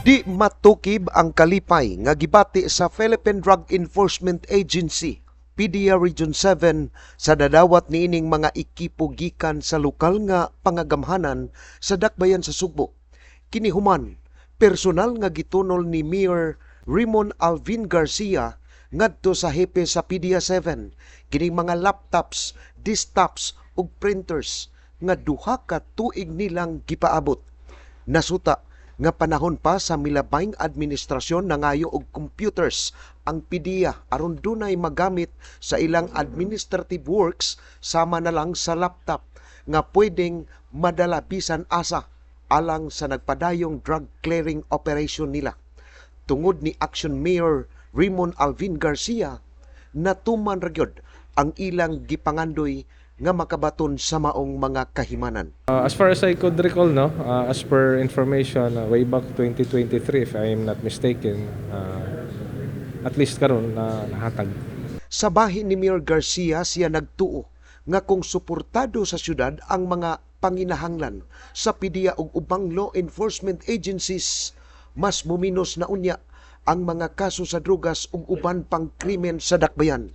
Di matukib ang kalipay nga gibati sa Philippine Drug Enforcement Agency, PDEA Region 7, sa dadawat niining mga ekipo gikan sa lokal nga pangagamhanan sa dakbayan sa Sugbo. Kini human, personal nga gitunol ni Mayor Raymond Alvin Garcia ngadto sa hepe sa PDEA 7 kining mga laptops, desktops ug printers nga 2 ka tuig nilang gipaabot. Nasuta nga panahon pa sa milabayng administrasyon nangayo og computers ang PDEA aron dunay magamit sa ilang administrative works, sama na lang sa laptop nga pwedeng madala bisan asa alang sa nagpadayong drug clearing operation nila. Tungod ni Action Mayor Raymond Alvin Garcia, natuman ra gyud ang ilang gipangandoy nga makabaton sa maong mga kahimanan. As far as I could recall, no, as per information, way back 2023, if I am not mistaken, at least karon na nahatag. Sa bahin ni Mayor Garcia, siya nagtuo nga kung suportado sa syudad ang mga panginahanglan sa PDEA ug ubang law enforcement agencies, mas muminos na unya ang mga kaso sa drugas ug uban pang krimen sa dakbayan.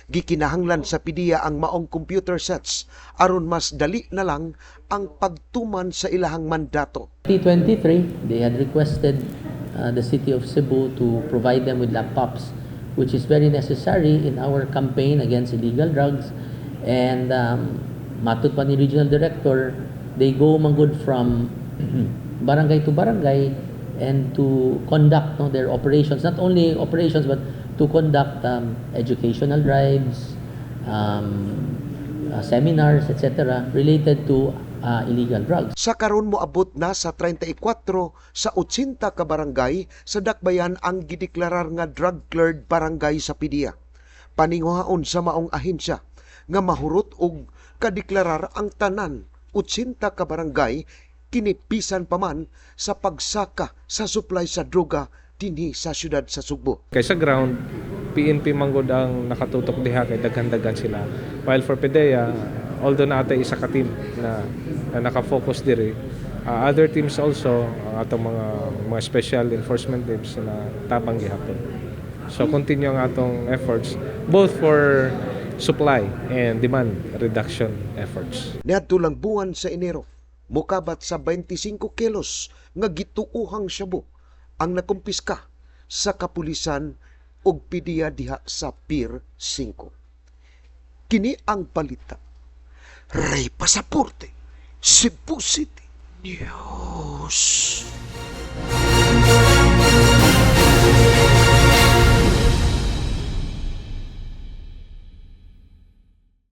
Gikinahanglan sa PDEA ang maong computer sets aron mas dali na lang ang pagtuman sa ilahang mandato. 2023, they had requested the city of Cebu to provide them with laptops, which is very necessary in our campaign against illegal drugs. And matod pa ni Regional Director, they go man gud from barangay to barangay and to conduct, no, their operations, not only operations but to conduct educational drives, seminars, etc. related to illegal drugs. Sa karon, moabot na sa 34 sa 80 ka barangay sa dakbayan ang gideklarar nga drug cleared barangay sa PDEA. Paninguhaon sa maong ahensya nga mahurot og kadeklarar ang tanan 80 ka barangay, kini bisan pa man sa pagsaka sa supply sa droga dinhi sa syudad sa Sugbo. Kay sa ground, PNP manggod ang nakatutok diha kay daghan-daghan sila. While for PDEA, although naa tay isa ka team na naka-focus diri, other teams also, ang atong mga special enforcement teams na tabang gihapon. So continue ang atong efforts both for supply and demand reduction efforts. Niadto lang buwan sa Enero, mukabat sa 25 kilos nga gituohang shabu ang nakumpiska sa kapulisan ug PDEA diha sa Pier 5. Kini ang balita. Ray Pasaporte, Cebu City News.